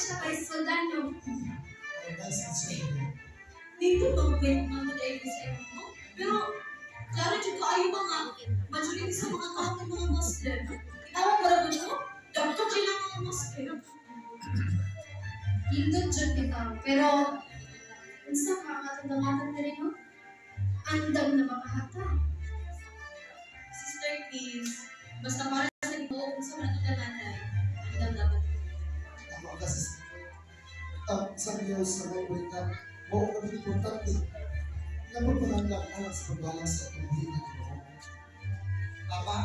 siya kay Soldano. Oh, nice decision. Dito mag-wait man gud ay sa imo, no? Pero klaro jud kaayo mga majority sa mga tao kay mga Muslim. Itawa mo ra gud, no? Dagko kay lang mga Muslim. Hindot jud bitaw. Pero unsa ka ang atong dangatan diri, no? Andam na makahata. Sister Chris, basta para sa Ginoo, kung sa man atong danganay, andam dapat. Tama ka, sister. Sa Diyos sa may balita, mao ang importante nga magpangandam alang sa pagbalang sa atong buhi nga Ginoo. Tama.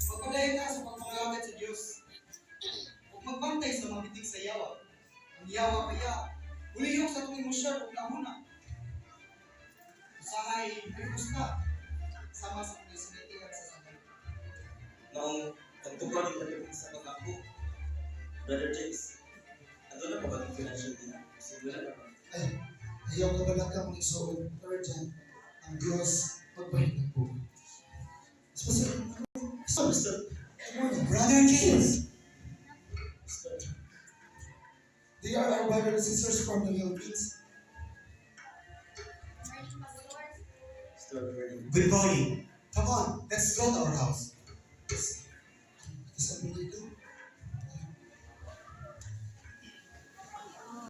Magpadayon ka sa pagpangalagad sa Diyos. Ug magbantay sa mga bitig sa yawa. Ang yawa kaya, uliyok sa atong emosyon ug lahuna. Usahay, mahipos ka. Sama sa mga sinitihan sa sabay. Maong pagtugon ng tabi sa pag-ampo. Brother James, aduna pa ba ang financial din? Siguro na ba? Ay, ayaw ka balaka, mga igsoon, urgent, ang Diyos magbahin ng buhay. Pastor, So, Mr. good morning. Brother James! Mr. They are our brothers and sisters from the Philippines. Morning, Pastor. Mr. Vernon. Good morning. Come on, let's go to our house. Sa dito.